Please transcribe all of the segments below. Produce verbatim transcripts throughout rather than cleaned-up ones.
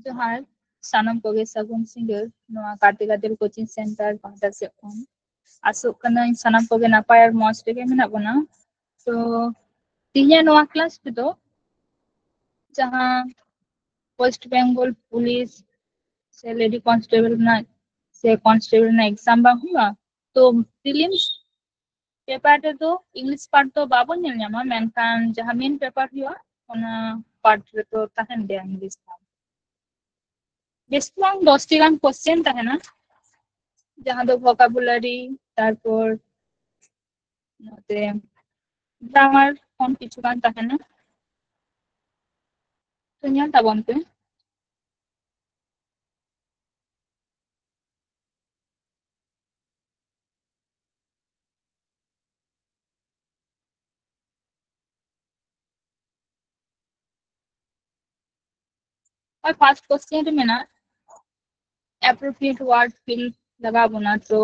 ᱡᱚᱦᱟᱨ ᱥᱟᱱᱟᱢ ᱠᱚᱜᱮ, ᱥᱟᱹᱜᱩᱱ ᱥᱤᱸᱜᱟᱹᱲ ᱱᱚᱣᱟ ᱠᱟᱨᱛᱤᱠᱟ ᱫᱤᱞ ᱠᱳᱪᱤᱝ ᱥᱮᱱᱴᱟᱨ ᱯᱟᱦᱴᱟ ᱥᱮᱫ ᱠᱷᱚᱱ᱾ ᱟᱥᱚᱜ ᱠᱟᱹᱱᱟᱹᱧ ᱥᱟᱱᱟᱢ ᱠᱚᱜᱮ ᱱᱟᱯᱟᱭ ᱟᱨ ᱢᱚᱸᱡᱽ ᱨᱮᱜᱮ ᱢᱮᱱᱟᱜ ᱵᱚᱱᱟ᱾ ᱛᱚ ᱛᱮᱦᱮᱧᱟᱜ ᱱᱚᱣᱟ ᱠᱞᱟᱥ ᱨᱮᱫᱚ ᱡᱟᱦᱟᱸ ᱳᱭᱮᱥᱴ ᱵᱮᱝᱜᱚᱞ ᱯᱩᱞᱤᱥ ᱥᱮ ᱞᱮᱰᱤ ᱠᱚᱱᱥᱴᱮᱵᱚᱞ ᱨᱮᱱᱟᱜ ᱥᱮ ᱠᱚᱱᱥᱴᱮᱵᱚᱞ ᱨᱮᱱᱟᱜ ᱮᱠᱡᱟᱢ ᱵᱟᱝ ᱦᱩᱭᱩᱜᱼᱟ, ᱛᱚ ᱯᱨᱤᱞᱤᱢᱥ ᱯᱮᱯᱟᱨ ᱨᱮᱫᱚ ᱤᱝᱞᱤᱥ ᱯᱟᱨᱴ ᱫᱚ ᱵᱟᱵᱚᱱ ᱧᱮᱞ ᱧᱟᱢᱟ, ᱢᱮᱱᱠᱷᱟᱱ ᱡᱟᱦᱟᱸ ᱢᱮᱱ ᱯᱮᱯᱟᱨ ᱦᱩᱭᱩᱜᱼᱟ ᱚᱱᱟ ᱯᱟᱨᱴ ᱨᱮᱫᱚ ᱛᱟᱦᱮᱱ ᱜᱮᱭᱟ ᱤᱝᱞᱤᱥ ᱯᱟᱨᱴ᱾ ᱵᱮᱥᱤ ᱵᱟᱝ ᱫᱚᱥᱴᱤ ᱜᱟᱱ ᱠᱚᱥᱪᱮᱱ ᱛᱟᱦᱮᱱᱟ, ᱡᱟᱦᱟᱸ ᱫᱚ ᱵᱷᱚᱠᱟᱵᱩᱞᱟᱨᱤ, ᱛᱟᱨᱯᱚᱨ ᱱᱚᱛᱮ ᱜᱨᱟᱢᱟᱨ ᱠᱷᱚᱱ ᱠᱤᱪᱷᱩ ᱜᱟᱱ ᱛᱟᱦᱮᱱᱟ᱾ ᱛᱚ ᱧᱮᱞ ᱛᱟᱵᱚᱱ ᱯᱮ᱾ ᱟᱨ ᱯᱷᱟᱨᱥᱴ ᱠᱚᱥᱪᱮᱱ ᱨᱮ ᱢᱮᱱᱟᱜᱼᱟ, appropriate word fill ᱞᱟᱜᱟᱣ ᱵᱚᱱᱟ᱾ ᱛᱚ,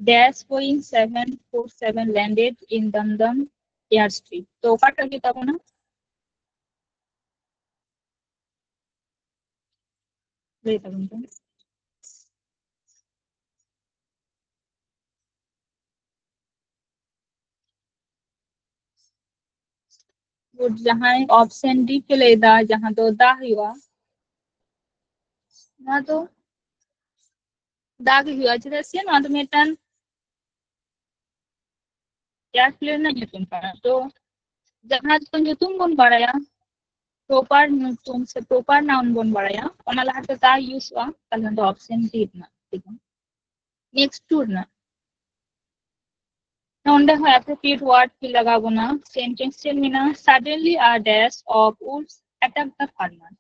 dash Boeing seven four seven landed in Dum Dum airstrip. ᱛᱚ ᱚᱠᱟᱴᱟᱜ ᱦᱩᱭᱩᱜ ᱛᱟᱵᱚᱱᱟ? ᱞᱟᱹᱭ ᱛᱟᱵᱚᱱ ᱯᱮ᱾ ᱜᱩᱰ, ᱡᱟᱦᱟᱸᱭ ᱚᱯᱥᱮᱱ ᱰᱤ ᱯᱮ ᱞᱟᱹᱭᱫᱟ, ᱡᱟᱦᱟᱸ ᱫᱚ ᱫᱟ ᱦᱩᱭᱩᱜᱼᱟ, ᱱᱚᱣᱟ ᱫᱚ ᱫᱟ ᱜᱮ ᱦᱩᱭᱩᱜᱼᱟ, ᱪᱮᱫᱟᱜ ᱥᱮ ᱱᱚᱣᱟ ᱫᱚ ᱢᱤᱫᱴᱟᱝ ᱮᱭᱟᱨᱯᱞᱮᱱ ᱨᱮᱱᱟᱜ ᱧᱩᱛᱩᱢ ᱠᱟᱱᱟ᱾ ᱛᱚ ᱡᱟᱦᱟᱸ ᱫᱚ ᱧᱩᱛᱩᱢ ᱵᱚᱱ ᱵᱟᱲᱟᱭᱟ, ᱯᱨᱚᱯᱟᱨ ᱧᱩᱛᱩᱢ ᱥᱮ ᱯᱨᱚᱯᱟᱨ ᱱᱟᱣᱩᱱ ᱵᱚᱱ ᱵᱟᱲᱟᱭᱟ, ᱚᱱᱟ ᱞᱟᱦᱟᱛᱮ ᱫᱟ ᱤᱭᱩᱡᱚᱜᱼᱟ, ᱛᱟᱦᱞᱮ ᱚᱱᱟ ᱫᱚ ᱚᱯᱥᱮᱱ ᱰᱤ ᱨᱮᱱᱟᱜ ᱴᱷᱤᱠ᱾ ᱱᱮᱠᱥᱴ ᱴᱩ ᱨᱮᱱᱟᱜ ᱱᱚᱸᱰᱮ ᱦᱚᱸ appropriate word fill ᱞᱟᱜᱟᱣ ᱵᱚᱱᱟ᱾ ᱥᱮᱱᱴᱮᱱᱥ ᱪᱮᱫ ᱢᱮᱱᱟᱜᱼᱟ? Suddenly a dash of wolves attack the farmer.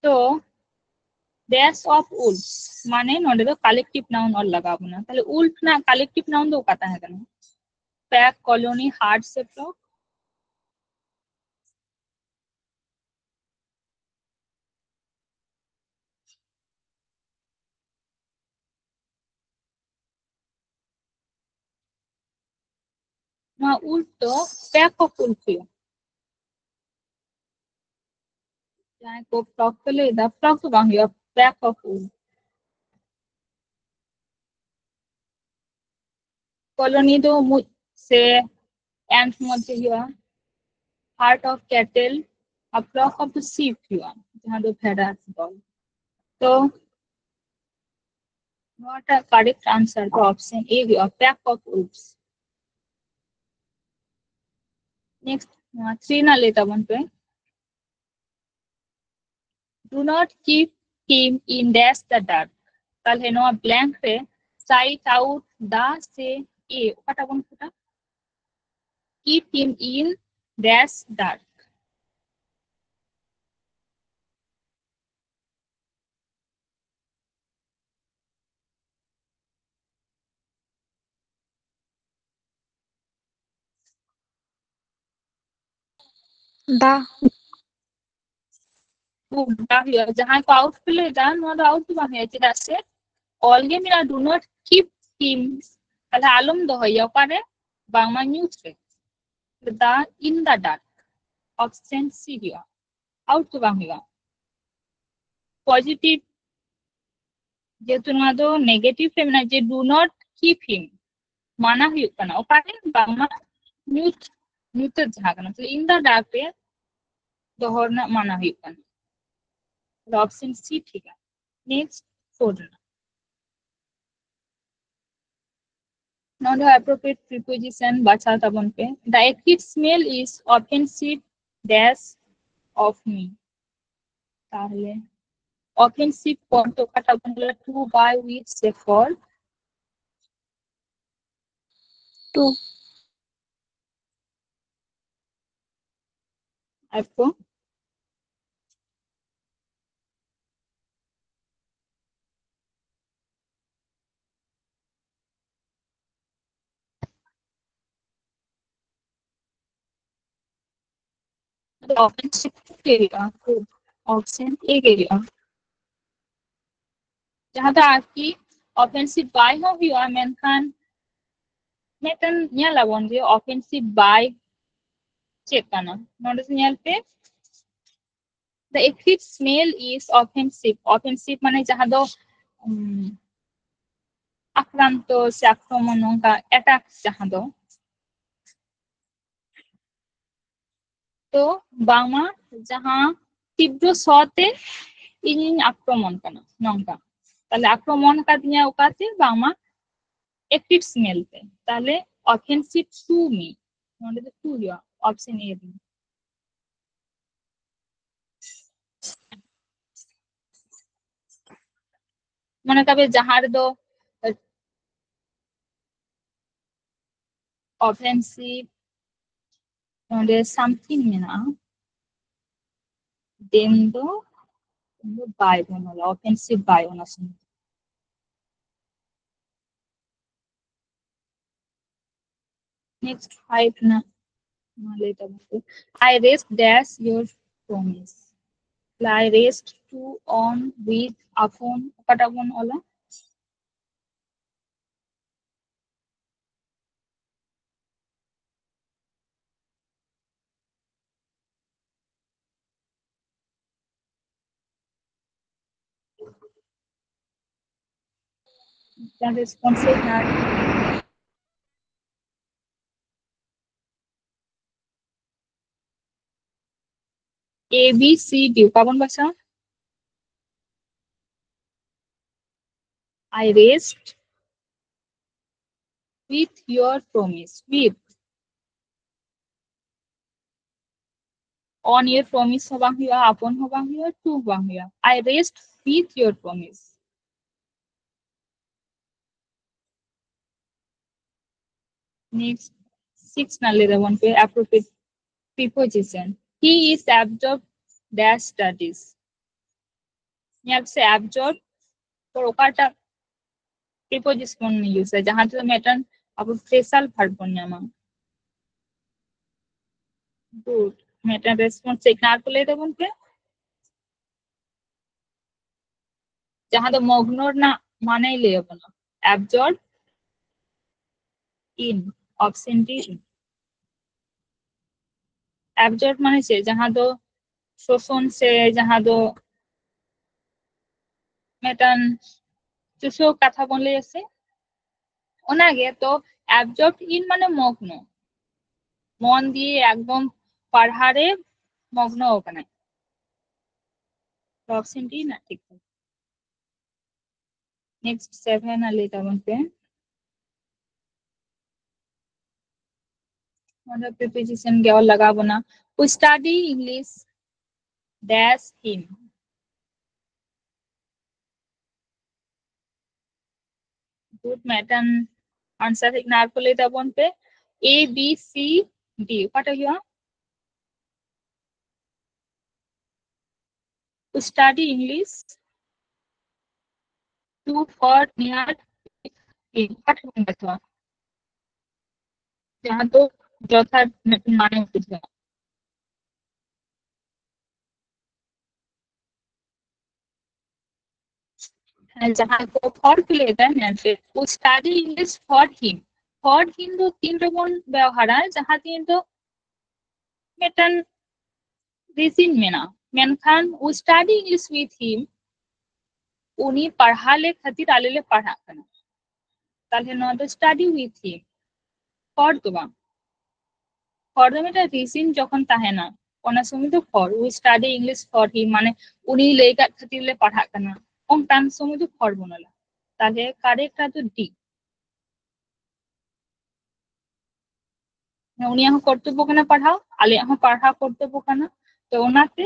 ᱛᱚ dash of wolves ᱢᱟᱱᱮ ᱱᱚᱸᱰᱮ ᱫᱚ ᱠᱟᱞᱮᱠᱴᱤᱵᱷ ᱱᱟᱣᱩᱱ ᱚᱞ ᱞᱟᱜᱟᱣ ᱵᱚᱱᱟ᱾ ᱛᱟᱦᱞᱮ wolf ᱨᱮᱱᱟᱜ ᱠᱟᱞᱮᱠᱴᱤᱵᱷ ᱱᱟᱣᱩᱱ ᱫᱚ ᱚᱠᱟ ᱛᱟᱦᱮᱸ ᱠᱟᱱᱟ? pack, colony, herd ᱥᱮ flock? ᱱᱚᱣᱟ wolf ᱫᱚ pack of wolf ᱦᱩᱭᱩᱜᱼᱟ᱾ ᱡᱟᱦᱟᱸᱭ ᱠᱚ flock ᱯᱮ ᱞᱟᱹᱭ ᱮᱫᱟ, flock ᱫᱚ ᱵᱟᱝ ᱦᱩᱭᱩᱜᱼᱟ, pack of wolves. Colony ᱫᱚ ᱢᱩᱡ ᱥᱮ ant ᱢᱚᱫᱽᱫᱷᱮ ᱦᱩᱭᱩᱜᱼᱟ, herd of cattle, R flock of the sheep ᱦᱩᱭᱩᱜᱼᱟ, ᱡᱟᱦᱟᱸ ᱫᱚ ᱵᱷᱮᱰᱟ ᱫᱚᱞ. ᱛᱚ ᱱᱚᱣᱟᱴᱟᱜ correct answer ᱫᱚ option A ᱦᱩᱭᱩᱜᱼᱟ, pack of wolves. Next, ᱱᱚᱣᱟ three ᱨᱮᱱᱟᱜ ᱞᱟᱹᱭ ᱛᱟᱵᱚᱱ ᱯᱮ. Do not keep him in dash the dark. ᱛᱟᱦᱞᱮ ᱱᱚᱣᱟ blank ᱨᱮ cite out the ᱥᱮ A ᱚᱠᱟᱴᱟᱜ ᱵᱚᱱ ᱠᱷᱚᱴᱟ? Keep him in dash dark. ᱫᱟ. ᱫᱟ ᱦᱩᱭᱩᱜᱼᱟ᱾ ᱡᱟᱦᱟᱸᱭ ᱠᱚ out ᱯᱮ ᱞᱟᱹᱭ ᱫᱟ, ᱱᱚᱣᱟ ᱫᱚ out ᱫᱚ ᱵᱟᱝ ᱦᱩᱭᱩᱜᱼᱟ, ᱪᱮᱫᱟᱜ ᱥᱮ ᱚᱞ ᱜᱮ ᱢᱮᱱᱟᱜᱼᱟ, do not keep him. ᱛᱟᱦᱞᱮ ᱟᱞᱚᱢ ᱫᱚᱦᱚᱭᱟ᱾ ᱚᱠᱟᱨᱮ? ᱵᱟᱝᱢᱟ ᱧᱩᱛ ᱨᱮ. ᱫᱟ in the dark. Option C ᱦᱩᱭᱩᱜᱼᱟ, out ᱫᱚ ᱵᱟᱝ ᱦᱩᱭᱩᱜᱼᱟ. Positive, ᱡᱮᱦᱮᱛᱩ ᱱᱚᱣᱟ ᱫᱚ negative ᱨᱮ ᱢᱮᱱᱟᱜᱼᱟ, ᱡᱮ do not keep him, ᱢᱟᱱᱟ ᱦᱩᱭᱩᱜ ᱠᱟᱱᱟ᱾ ᱚᱠᱟᱨᱮ? ᱵᱟᱝᱢᱟ ᱧᱩᱛ, ᱧᱩᱛᱟᱹᱛ ᱡᱟᱦᱟᱸ ᱠᱟᱱᱟ, ᱛᱟᱦᱞᱮ in the dark ᱨᱮ ᱫᱚᱦᱚ ᱨᱮᱱᱟᱜ ᱢᱟᱱᱟ ᱦᱩᱭᱩᱜ ᱠᱟᱱᱟ᱾ ᱛᱟᱦᱞᱮ option C ᱴᱷᱤᱠᱟ. Next, four ᱨᱮᱱᱟᱜ. ᱱᱚᱰᱮ appropriate preposition ᱵᱟᱪᱷᱟᱣ ᱛᱟᱵᱚᱱ ᱯᱮ. The acrid smell is offensive dash of me. ᱛᱟᱦᱞᱮ offensive point ᱚᱠᱟᱴᱟᱜ ᱵᱚᱱ ᱞᱟᱹᱭᱟ? To, by, with ᱥᱮ for? To. ᱟᱨ ᱠᱚ ᱟᱫᱚ offensive ᱜᱮ ᱦᱩᱭᱩᱜᱼᱟ, option A ᱜᱮ ᱦᱩᱭᱩᱜᱼᱟ᱾ ᱡᱟᱦᱟᱸ ᱫᱚ ᱟᱨᱠᱤ offensive by ᱦᱚᱸ ᱦᱩᱭᱩᱜᱼᱟ, ᱢᱮᱱᱠᱷᱟᱱ ᱢᱤᱫᱴᱮᱱ ᱧᱮᱞ ᱟᱵᱚᱱ ᱡᱮ offensive by ᱪᱮᱫ ᱠᱟᱱᱟ᱾ ᱱᱚᱰᱮ ᱧᱮᱞ ᱯᱮ, The acrid smell is offensive. Offensive ᱢᱟᱱᱮ ᱡᱟᱦᱟᱸ ᱫᱚ ᱩᱢ, ᱟᱠᱨᱟᱱᱛᱚ ᱥᱮ ᱟᱠᱨᱚᱢᱚᱱ, ᱱᱚᱝᱠᱟ ᱮᱴᱟᱠ ᱡᱟᱦᱟᱸ ᱫᱚ᱾ ᱛᱚ ᱵᱟᱝᱢᱟ ᱡᱟᱦᱟᱸ ᱛᱤᱵᱨᱚ ᱥᱚ ᱛᱮ ᱤᱧᱤᱧ ᱟᱠᱨᱚᱢᱚᱱ ᱠᱟᱱᱟ, ᱱᱚᱝᱠᱟ᱾ ᱛᱟᱦᱞᱮ ᱟᱠᱨᱚᱢᱚᱱ ᱠᱟᱫᱤᱧᱟ ᱚᱠᱟᱛᱮ? ᱵᱟᱝᱢᱟ acrid smell ᱛᱮ᱾ ᱛᱟᱦᱞᱮ offensive to me, ᱱᱚᱰᱮ ᱫᱚ to ᱦᱩᱭᱩᱜᱼᱟ, option A ᱨᱮ᱾ ᱢᱚᱱᱮ ᱠᱟᱜ ᱯᱮ ᱡᱟᱦᱟᱸ ᱨᱮᱫᱚ offensive, ᱱᱚᱰᱮ something ᱢᱮᱱᱟᱜᱼᱟ, then ᱫᱚ, then ᱫᱚ by ᱵᱚᱱ ᱚᱞᱟ, offensive by ᱚᱱᱟ ᱥᱚᱢᱚᱭ᱾ Next five ᱨᱮᱱᱟᱜ ᱢᱟ ᱞᱟᱹᱭ ᱛᱟᱵᱚᱱ ᱯᱮ᱾ I rest dash your promise. I rest to, on, with, upon, ᱚᱠᱟᱴᱟᱜ ᱵᱚᱱ ᱚᱞᱟ? ᱢᱤᱫᱴᱟᱝ response ᱮ ᱧᱟᱢ᱾ A B C D ᱚᱠᱟ ᱵᱚᱱ ᱵᱟᱪᱷᱟᱣᱟ? I rest with your promise. With. On your promise ᱦᱚᱸ ᱵᱟᱝ ᱦᱩᱭᱩᱜᱼᱟ, upon ᱦᱚᱸ ᱵᱟᱝ ᱦᱩᱭᱩᱜᱼᱟ, to ᱦᱚᱸ ᱵᱟᱝ ᱦᱩᱭᱩᱜᱼᱟ᱾ I rest with your promise. Next, six ᱨᱮᱱᱟᱜ ᱞᱟᱹᱭ ᱛᱟᱵᱚᱱ ᱯᱮ, appropriate preposition. He is absorbed dash studies. ᱧᱮᱞ ᱥᱮ, absorb ᱯᱚᱨ ᱚᱠᱟᱴᱟᱜ preposition ᱵᱚᱱ use ᱟ, ᱡᱟᱦᱟᱸ ᱛᱮᱫᱚ ᱢᱤᱫᱴᱟᱝ ᱟᱵᱚ phrasal verb ᱵᱚᱱ ᱧᱟᱢᱟ? Good. ᱢᱤᱫᱴᱟᱝ response ᱪᱮᱫ ᱠᱟᱱᱟ ᱟᱨ ᱠᱚ ᱞᱟᱹᱭ ᱛᱟᱵᱚᱱ ᱯᱮ, ᱡᱟᱦᱟᱸ ᱫᱚ ᱢᱚᱜᱽᱱᱚ ᱨᱮᱱᱟᱜ ᱢᱟᱱᱮᱭ ᱞᱟᱹᱭ ᱟᱵᱚᱱᱟ, absorb in, option D. Absorb ᱢᱟᱱᱮ ᱪᱮᱫ? ᱡᱟᱦᱟᱸ ᱫᱚ ᱥᱳᱥᱚᱱ ᱥᱮ ᱡᱟᱦᱟᱸ ᱫᱚ ᱢᱤᱫᱴᱟᱝ ᱪᱩᱥᱟᱹᱣ ᱠᱟᱛᱷᱟ ᱵᱚᱱ ᱞᱟᱹᱭᱟ ᱥᱮ, ᱚᱱᱟᱜᱮ ᱛᱚ absorbed in ᱢᱟᱱᱮ ᱢᱚᱜᱽᱱᱚ, ᱢᱚᱱ ᱫᱤᱭᱮ ᱮᱠᱫᱚᱢ ᱯᱟᱲᱦᱟᱣ ᱨᱮ ᱢᱚᱜᱽᱱᱚ ᱟᱠᱟᱱᱟᱭ᱾ ᱚᱯᱥᱮᱱ ᱰᱤ ᱨᱮᱱᱟᱜ ᱴᱷᱤᱠ᱾ ᱱᱮᱠᱥᱴ ᱥᱮᱵᱷᱮᱱ ᱟᱜ ᱞᱟᱹᱭ ᱛᱟᱵᱚᱱ ᱯᱮ᱾ ᱱᱚᱰᱮ ᱯᱨᱤᱯᱳᱡᱤᱥᱚᱱ ᱜᱮ ᱚᱞ ᱞᱟᱜᱟᱣ ᱵᱚᱱᱟ᱾ We study English dash him. Good, ᱢᱤᱫᱴᱟᱝ ᱟᱱᱥᱟᱨ ᱦᱮᱡ ᱮᱱᱟ᱾ ᱟᱨ ᱠᱚ ᱞᱟᱹᱭ ᱛᱟᱵᱚᱱ ᱯᱮ, A B C D ᱚᱠᱟᱴᱟᱜ ᱦᱩᱭᱩᱜᱼᱟ? To study English to, for, near, in, ᱚᱠᱟᱴᱟᱜ ᱵᱚᱱ ᱵᱟᱪᱷᱟᱣᱟ? ᱡᱟᱦᱟᱸ ᱫᱚ ᱡᱚᱛᱷᱟᱛ ᱢᱤᱫᱴᱟᱝ ᱢᱟᱱᱮ ᱵᱩᱡᱷᱟᱹᱜᱼᱟ᱾ ᱦᱮᱸ, ᱡᱟᱦᱟᱸ ᱠᱚ for ᱠᱚ ᱞᱟᱹᱭ ᱮᱫᱟ, ᱧᱮᱞ ᱯᱮ, we study English for him. For him ᱫᱚ ᱛᱤᱱ ᱨᱮᱵᱚᱱ ᱵᱮᱣᱦᱟᱨᱟ? ᱡᱟᱦᱟᱸ ᱛᱤᱱ ᱫᱚ ᱢᱤᱫᱴᱟᱝ ᱨᱤᱡᱤᱱ ᱢᱮᱱᱟᱜᱼᱟ, ᱢᱮᱱᱠᱷᱟᱱ we study English with him, ᱩᱱᱤ ᱯᱟᱲᱦᱟᱣ ᱞᱮ ᱠᱷᱟᱹᱛᱤᱨ ᱟᱞᱮ ᱞᱮ ᱯᱟᱲᱦᱟᱜ ᱠᱟᱱᱟ, ᱛᱟᱦᱞᱮ ᱱᱚᱣᱟ ᱫᱚ study with him, for ᱫᱚ ᱵᱟᱝ᱾ For ᱫᱚ ᱢᱤᱫᱴᱟᱝ ᱨᱤᱡᱤᱱ ᱡᱚᱠᱷᱚᱱ ᱛᱟᱦᱮᱱᱟ, ᱚᱱᱟ ᱥᱚᱢᱚᱭ ᱫᱚ for, we study English for him, ᱢᱟᱱᱮ ᱩᱱᱤ ᱞᱟᱹᱭ ᱠᱟᱫ ᱠᱷᱟᱹᱛᱤᱨ ᱞᱮ ᱯᱟᱲᱦᱟᱜ ᱠᱟᱱᱟ, ᱚᱱᱠᱟᱱ ᱥᱚᱢᱚᱭ ᱫᱚ for ᱵᱚᱱ ᱚᱞᱟ᱾ ᱛᱟᱦᱞᱮ correct ᱟᱜ ᱫᱚ D᱾ ᱩᱱᱤᱭᱟᱜ ᱦᱚᱸ ᱠᱚᱨᱛᱚᱵᱵᱚ ᱠᱟᱱᱟ ᱯᱟᱲᱦᱟᱣ, ᱟᱞᱮᱭᱟᱜ ᱦᱚᱸ ᱯᱟᱲᱦᱟᱣ ᱠᱚᱨᱛᱚᱵᱵᱚ ᱠᱟᱱᱟ, ᱛᱚ ᱚᱱᱟᱛᱮ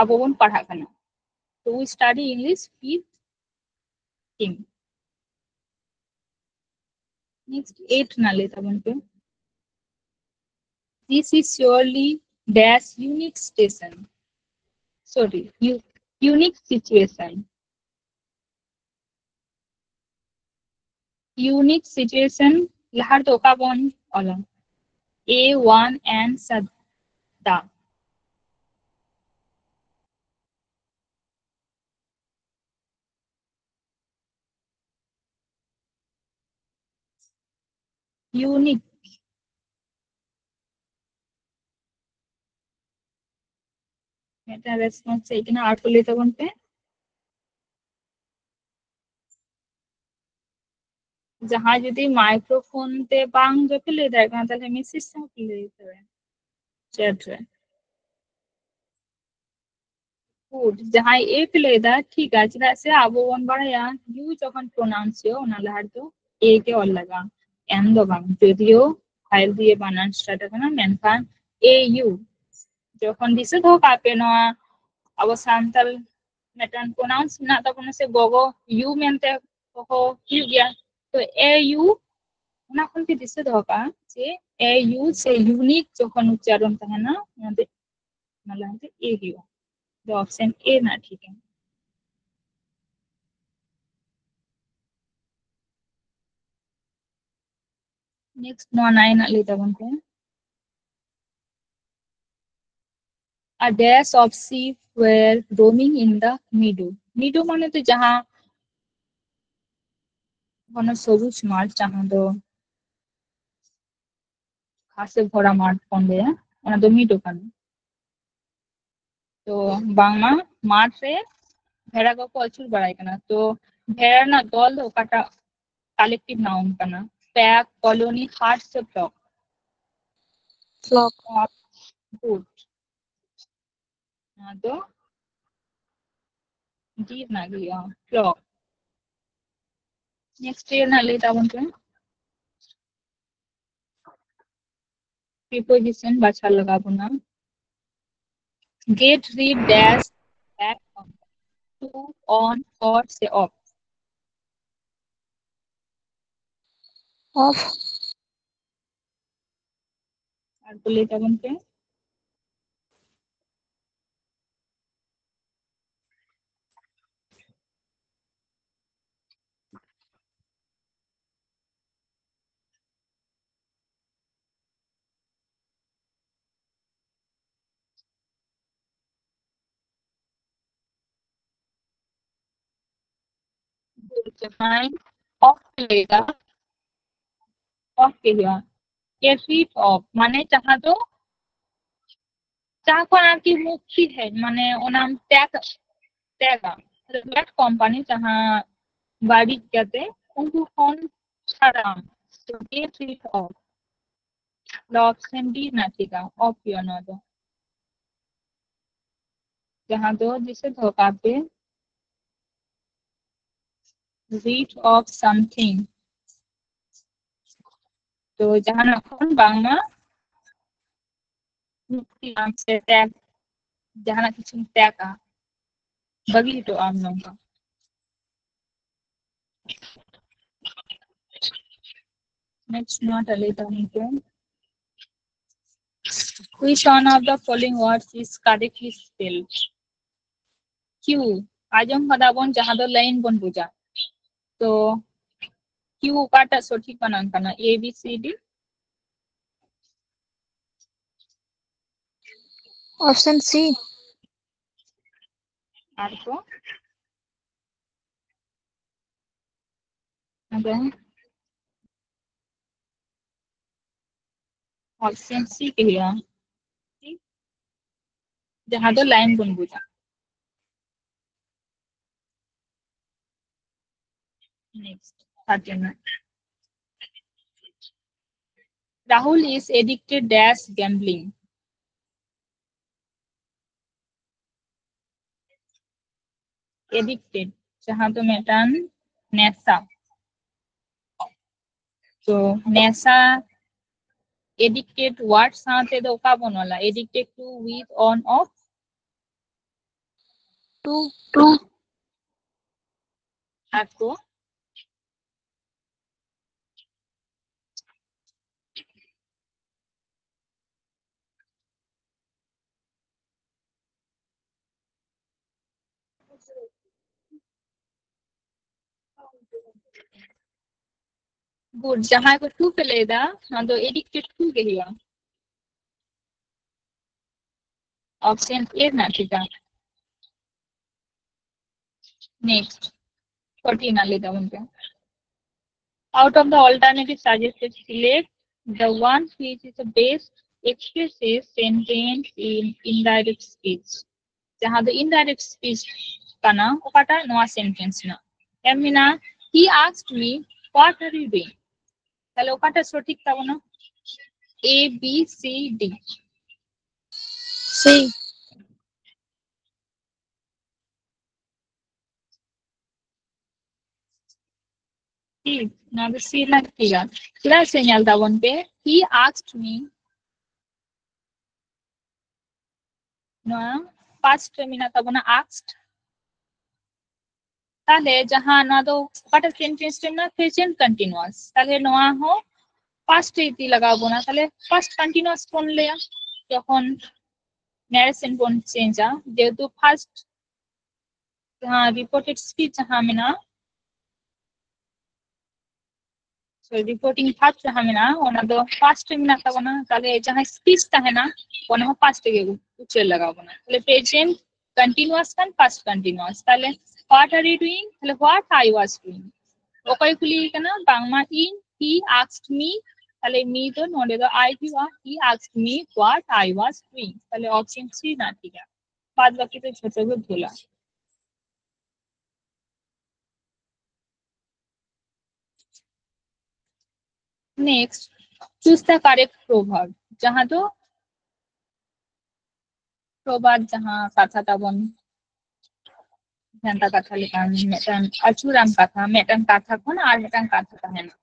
ᱟᱵᱚ ᱵᱚᱱ ᱯᱟᱲᱦᱟᱜ ᱠᱟᱱᱟ᱾ ᱛᱚ we study English with him. Next eight ᱨᱮᱱᱟᱜ ᱞᱟᱹᱭ ᱛᱟᱵᱚᱱ ᱯᱮ᱾ This is surely dash unique station. Sorry, u-, unique situation. Unique situation ᱞᱟᱦᱟ ᱨᱮᱫᱚ ᱚᱠᱟ ᱵᱚᱱ ᱚᱞᱟ? A one and ᱥᱟᱫᱟ᱾ Unique. ᱢᱤᱫᱴᱟᱝ ᱨᱮᱥᱯᱚᱱᱥ ᱦᱮᱡ ᱠᱟᱱᱟ, ᱟᱨ ᱠᱚ ᱞᱟᱹᱭ ᱛᱟᱵᱚᱱ ᱯᱮ᱾ ᱡᱟᱦᱟᱸᱭ ᱡᱩᱫᱤ ᱢᱟᱭᱠᱨᱳᱯᱷᱳᱱ ᱛᱮ ᱵᱟᱝ ᱡᱚᱯᱮ ᱞᱟᱹᱭ ᱫᱟᱲᱮᱭᱟᱜ ᱠᱟᱱᱟ, ᱛᱟᱦᱞᱮ ᱢᱮᱥᱮᱡ ᱛᱮᱦᱚᱸ ᱯᱮ ᱞᱟᱹᱭ ᱫᱟᱲᱮᱭᱟᱜᱼᱟ ᱪᱮᱴ ᱨᱮ᱾ ᱜᱩᱰ, ᱡᱟᱦᱟᱸᱭ ᱮ ᱯᱮ ᱞᱟᱹᱭ ᱫᱟ, ᱴᱷᱤᱠ ᱜᱮᱭᱟ, ᱪᱮᱫᱟᱜ ᱥᱮ ᱟᱵᱚ ᱵᱚᱱ ᱵᱟᱲᱟᱭᱟ ᱭᱩ ᱡᱚᱠᱷᱚᱱ ᱯᱨᱚᱱᱟᱣᱩᱱᱥ ᱦᱩᱭᱩᱜᱼᱟ, ᱚᱱᱟ ᱞᱟᱦᱟ ᱨᱮᱫᱚ ᱮ ᱜᱮ ᱚᱞ ᱞᱟᱜᱟᱜᱼᱟ᱾ ᱮᱢ ᱫᱚ ᱵᱟᱝ, ᱡᱚᱫᱤᱭᱳ ᱯᱷᱟᱭᱤᱞ ᱫᱤᱭᱮ ᱵᱟᱱᱟᱨ ᱥᱴᱟᱨᱴ ᱟᱠᱟᱱᱟ, ᱢᱮᱱᱠᱷᱟᱱ ᱮ ᱭᱩ ᱡᱚᱠᱷᱚᱱ ᱫᱤᱥᱟᱹ ᱫᱚᱦᱚ ᱠᱟᱜ ᱯᱮ, ᱱᱚᱣᱟ ᱟᱵᱚ ᱥᱟᱱᱛᱟᱲ ᱢᱤᱫᱴᱟᱝ ᱯᱨᱚᱱᱟᱣᱩᱱᱥ ᱢᱮᱱᱟᱜ ᱛᱟᱵᱚᱱᱟ ᱥᱮ, ᱜᱚᱜᱚ ᱭᱩ ᱢᱮᱱᱛᱮ ᱦᱚᱦᱚ ᱦᱩᱭᱩᱜ ᱜᱮᱭᱟ᱾ ᱛᱚ ᱮ ᱭᱩ, ᱚᱱᱟ ᱠᱷᱚᱱ ᱯᱮ ᱫᱤᱥᱟᱹ ᱫᱚᱦᱚ ᱠᱟᱜᱼᱟ ᱡᱮ ᱮ ᱭᱩ ᱥᱮ ᱭᱩᱱᱤᱠ ᱡᱚᱠᱷᱚᱱ ᱩᱪᱪᱟᱨᱚᱱ ᱛᱟᱦᱮᱱᱟ, ᱚᱱᱟ ᱫᱚ, ᱚᱱᱟ ᱞᱟᱦᱟᱛᱮ ᱮ ᱦᱩᱭᱩᱜᱼᱟ᱾ ᱫᱚ ᱚᱯᱥᱮᱱ ᱮ ᱨᱮᱱᱟᱜ ᱴᱷᱤᱠ ᱮᱱᱟ᱾ ᱱᱮᱠᱥᱴ ᱱᱚᱣᱟ ᱱᱟᱭᱤᱱ ᱟᱜ ᱞᱟᱹᱭ ᱛᱟᱵᱚᱱ ᱯᱮ᱾ A dash of sheep were roaming in the meadow. Meadow ᱢᱟᱱᱮ ᱛᱚ ᱡᱟᱦᱟᱸ ᱜᱷᱚᱱᱚ ᱥᱚᱵᱩᱡ ᱢᱟᱴᱷ, ᱡᱟᱦᱟᱸ ᱫᱚ ᱜᱷᱟᱥᱮ ᱵᱷᱚᱨᱟ ᱢᱟᱴᱷ ᱵᱚᱱ ᱞᱟᱹᱭᱟ, ᱚᱱᱟ ᱫᱚ ᱢᱤᱰᱳ ᱠᱟᱱᱟ᱾ ᱛᱚ ᱵᱟᱝᱢᱟ ᱢᱟᱴᱷ ᱨᱮ ᱵᱷᱮᱲᱟ ᱠᱚᱠᱚ ᱟᱹᱪᱩᱨ ᱵᱟᱲᱟᱭ ᱠᱟᱱᱟ᱾ ᱛᱚ ᱵᱷᱮᱲᱟ ᱨᱮᱱᱟᱜ ᱫᱚᱞ ᱫᱚ ᱚᱠᱟᱴᱟᱜ ᱠᱟᱞᱮᱠᱴᱤᱵᱷ ᱱᱟᱣᱩᱱ ᱠᱟᱱᱟ? ᱯᱮᱠ, ᱠᱚᱞᱚᱱᱤ, ᱦᱟᱨᱰ ᱥᱮ ᱯᱷᱞᱚᱠ? ᱯᱷᱞᱚᱠ᱾ ᱜᱩᱰ᱾ ᱱᱚᱣᱟ ᱫᱚ ᱰᱤ ᱨᱮᱱᱟᱜ ᱜᱮ ᱦᱩᱭᱩᱜᱼᱟ, ᱯᱷᱞᱚᱠ᱾ ᱱᱮᱠᱥᱴ ᱨᱮᱱᱟᱜ ᱞᱟᱹᱭ ᱛᱟᱵᱚᱱ ᱯᱮ᱾ ᱯᱨᱤᱯᱳᱡᱤᱥᱚᱱ ᱵᱟᱪᱷᱟᱣ ᱞᱟᱜᱟᱣ ᱵᱚᱱᱟ᱾ Get rid dash back on, to, on, for ᱥᱮ of? Of. ᱟᱨ ᱠᱚ ᱞᱟᱹᱭ ᱛᱟᱵᱚᱱ ᱯᱮ᱾ ᱡᱟᱦᱟᱸᱭ ᱚᱯᱷ ᱞᱟᱹᱭᱫᱟ, ᱚᱯᱷ ᱜᱮ ᱦᱩᱭᱩᱜᱼᱟ᱾ Get rid of ᱢᱟᱱᱮ ᱡᱟᱦᱟᱸ ᱫᱚ ᱡᱟᱦᱟᱸ ᱠᱷᱚᱱ ᱟᱨᱠᱤ ᱢᱩᱠᱛᱤ ᱦᱮᱡ, ᱢᱟᱱᱮ ᱚᱱᱟᱢ ᱛᱮᱭᱟᱜ ᱛᱮᱭᱟᱜᱟ᱾ ᱵᱮᱰ ᱠᱳᱢᱯᱟᱱᱤ ᱡᱟᱦᱟᱸ ᱵᱟᱹᱲᱤᱡ ᱠᱟᱛᱮ ᱩᱱᱠᱩ ᱠᱷᱚᱱ ᱪᱷᱟᱲᱟᱣ, ᱥᱮ get rid of, ᱫᱚ ᱚᱯᱥᱮᱱ ᱰᱤ ᱨᱮᱱᱟᱜ ᱴᱷᱤᱠᱟ, ᱚᱯᱷ ᱦᱩᱭᱩᱜᱼᱟ ᱱᱚᱣᱟ ᱫᱚ᱾ ᱡᱟᱦᱟᱸ ᱫᱚ ᱫᱤᱥᱟᱹ ᱫᱚᱦᱚ ᱠᱟᱜ ᱯᱮ, rid of something, ᱛᱚ ᱡᱟᱦᱟᱱᱟᱜ ᱠᱷᱚᱱ ᱵᱟᱝᱢᱟ ᱢᱩᱠᱛᱤ ᱟᱢ ᱥᱮ ᱛᱮᱭᱟᱜ, ᱡᱟᱦᱟᱱᱟᱜ ᱠᱤᱪᱷᱩᱢ ᱛᱮᱭᱟᱜᱟ, ᱵᱟᱹᱜᱤ ᱦᱚᱴᱚ ᱟᱢ ᱱᱚᱝᱠᱟ᱾ Next ᱱᱚᱣᱟ ᱴᱟᱜ ᱞᱟᱹᱭ ᱛᱟᱵᱚᱱ ᱯᱮ, which one of the following words is correctly spelled? Queue, ᱟᱸᱡᱚᱢ ᱠᱟᱫᱟ ᱵᱚᱱ ᱡᱟᱦᱟᱸ ᱫᱚ ᱞᱟᱭᱤᱱ ᱵᱚᱱ ᱵᱩᱡᱟ, ᱛᱚ ᱠᱤᱭᱩ ᱚᱠᱟᱴᱟᱜ ᱥᱚᱴᱷᱤᱠ ᱵᱟᱱᱟᱱ ᱠᱟᱱᱟ? A, B, C, D? Option C. ᱟᱨ ᱠᱚ? ᱟᱫᱚ ᱚᱯᱥᱮᱱ ᱥᱤ ᱜᱮ ᱦᱩᱭᱩᱜᱼᱟ, ᱡᱟᱦᱟᱸ ᱫᱚ ᱞᱟᱭᱤᱱ ᱵᱚᱱ ᱵᱩᱡᱟ᱾ Next, thirteen. Rahul is addicted dash gambling. Addicted, ᱡᱟᱦᱟᱸ ᱫᱚ ᱢᱤᱫᱴᱟᱝ ᱱᱮᱥᱟ᱾ ᱛᱚ ᱱᱮᱥᱟ, addicted word ᱥᱟᱶᱛᱮ ᱫᱚ ᱚᱠᱟ ᱵᱚᱱ ᱚᱞᱟ? Addicted to, with, on, of, to to. ᱟᱨ ᱠᱚ? Good, ᱡᱟᱦᱟᱸᱭ ᱠᱚ ᱴᱩ ᱯᱮ ᱞᱟᱹᱭ ᱮᱫᱟ, ᱱᱚᱣᱟ ᱫᱚ addicted to ᱜᱮ ᱦᱩᱭᱩᱜᱼᱟ᱾ ᱚᱯᱥᱮᱱ ᱮ ᱨᱮᱱᱟᱜ ᱴᱷᱤᱠᱟ᱾ Next, fourteen ᱟᱜ ᱞᱟᱹᱭ ᱛᱟᱵᱚᱱ ᱯᱮ᱾ Out of the alternative suggested, select the one which is the best expresses sentence in indirect speech. ᱡᱟᱦᱟᱸ ᱫᱚ indirect speech ᱠᱟᱱᱟ, ᱚᱠᱟᱴᱟᱜ ᱱᱚᱣᱟ sentence ᱨᱮᱱᱟᱜ ᱮᱢ ᱢᱮᱱᱟ, he asked me what are you doing? ᱛᱟᱦᱞᱮ ᱚᱠᱟᱴᱟᱜ ᱥᱚᱴᱷᱤᱠ ᱛᱟᱵᱚᱱᱟ? A, B, C, D. C. ᱴᱷᱤᱠ, ᱱᱚᱣᱟ ᱫᱚ C ᱨᱮᱱᱟᱜ ᱴᱷᱤᱠᱟ᱾ ᱪᱮᱫᱟᱜ ᱥᱮ ᱧᱮᱞ ᱛᱟᱵᱚᱱ ᱯᱮ, he asked me, ᱱᱚᱣᱟ past ᱨᱮ ᱢᱮᱱᱟᱜ ᱛᱟᱵᱚᱱᱟ asked᱾ ᱛᱟᱦᱞᱮ ᱡᱟᱦᱟᱸ ᱱᱚᱣᱟ ᱫᱚ ᱚᱠᱟᱴᱟᱜ sentence ᱨᱮ ᱢᱮᱱᱟᱜᱼᱟ? Present continuous᱾ ᱛᱟᱦᱞᱮ ᱱᱚᱣᱟ ᱦᱚᱸ past ᱨᱮ ᱤᱫᱤ ᱞᱟᱜᱟᱣ ᱵᱚᱱᱟ᱾ ᱛᱟᱦᱞᱮ past continuous ᱵᱚᱱ ᱞᱟᱹᱭᱟ ᱡᱚᱠᱷᱚᱱ narration ᱵᱚᱱ change ᱟ, ᱡᱮᱦᱮᱛᱩ first ᱡᱟᱦᱟᱸ reported speech ᱡᱟᱦᱟᱸ ᱢᱮᱱᱟᱜᱼᱟ, so reporting verb ᱡᱟᱦᱟᱸ ᱢᱮᱱᱟᱜᱼᱟ, ᱚᱱᱟ ᱫᱚ past ᱨᱮ ᱢᱮᱱᱟᱜ ᱛᱟᱵᱚᱱᱟ᱾ ᱛᱟᱦᱞᱮ ᱡᱟᱦᱟᱸ speech ᱛᱟᱦᱮᱱᱟ, ᱚᱱᱟ ᱦᱚᱸ past ᱨᱮᱜᱮ ᱩᱪᱟᱹᱨ ᱞᱟᱜᱟᱣ ᱵᱚᱱᱟ᱾ ᱛᱟᱦᱞᱮ present continuous ᱠᱷᱟᱱ past continuous᱾ ᱛᱟᱦᱞᱮ what are you doing? ᱛᱟᱦᱞᱮ what I was doing᱾ ᱚᱠᱚᱭ ᱠᱩᱞᱤᱭᱮ ᱠᱟᱱᱟ? ᱵᱟᱝᱢᱟ ᱤᱧ, he asked me᱾ ᱛᱟᱦᱞᱮ me ᱫᱚ ᱱᱚᱰᱮ ᱫᱚ I ᱦᱩᱭᱩᱜᱼᱟ, he asked me what I was doing᱾ ᱛᱟᱦᱞᱮ option C ᱨᱮᱱᱟᱜ ᱴᱷᱤᱠᱟ᱾ ᱵᱟᱫ ᱵᱟᱹᱠᱤ ᱫᱚ ᱡᱷᱚᱛᱚ ᱜᱮ ᱵᱷᱩᱞᱟ᱾ Next, choose the correct proverb, ᱡᱟᱦᱟᱸ ᱫᱚ proverb, ᱡᱟᱦᱟᱸ ᱠᱟᱛᱷᱟ ᱛᱟᱵᱚᱱ, ᱵᱷᱮᱱᱛᱟ ᱠᱟᱛᱷᱟ ᱞᱮᱠᱟᱱ ᱢᱤᱫᱴᱟᱝ ᱟᱹᱪᱩᱨᱟᱱ ᱠᱟᱛᱷᱟ, ᱢᱤᱫᱴᱟᱝ ᱠᱟᱛᱷᱟ ᱠᱷᱚᱱ ᱟᱨ ᱢᱤᱫᱴᱟᱝ ᱠᱟᱛᱷᱟ ᱛᱟᱦᱮᱱᱟ,